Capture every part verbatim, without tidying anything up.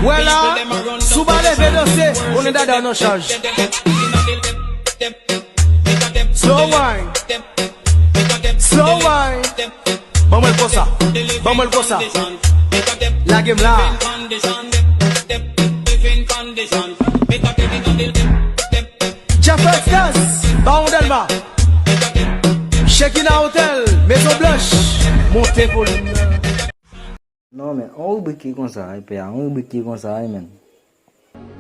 Wè la, sou ba leve danse, konnen dada w nan chaj. Slow wine. Slow wine. Ban mwen l konsa. Ban mwen l konsa. Lage m la. Jeff Extase, Bawon Dèlma, Shekina Hotel, Maison Blanche. Monte volim nan. Non, men, on ribrik ki konsa, wi, pè a, on ribrik ki konsa, wi, men.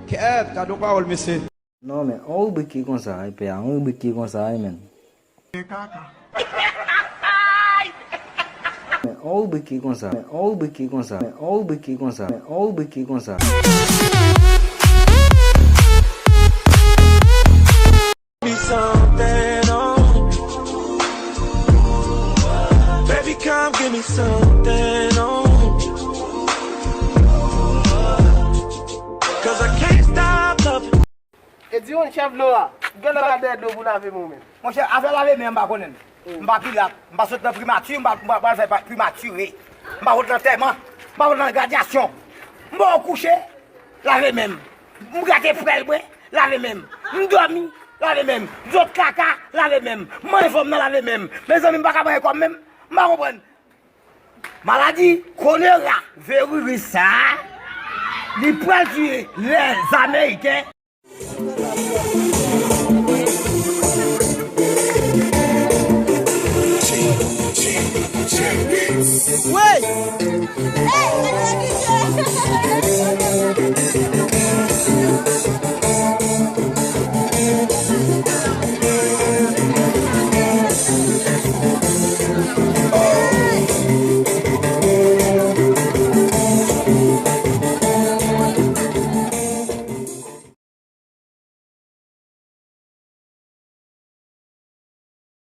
Kèt, gade yon pawòl, mesye. Non, men, on ribrik ki konsa, wi, pè a, on ribrik ki konsa, wi, men. Men, on ribrik ki konsa, men, on ribrik ki konsa, men, on ribrik ki konsa, men, on ribrik ki konsa. Me something on. Baby, come give me something on. 'Cause I can't stop loving. E di yon chèf dlo a, gen lè pa dèyè dlo pou lave men w menm. Monchè, afè lave men, m pa konnen l. M pa pilat, m pa sot nan primati, m pa, m pa pral fè pa, primati. M pa sot nan antèman, m pa sot nan gradyasyon. M bò kouche, lave men m. M grate prèl mwen, lave men m. M dòmi, lave men m. Zòt kaka, lave men m. M manje fò m nan, lave men m. Mezanmi, m pa ka manje kò m menm. M pa konprann. Maladi kolera, viris sa a, li pral tiye lèzameyiken. Wey!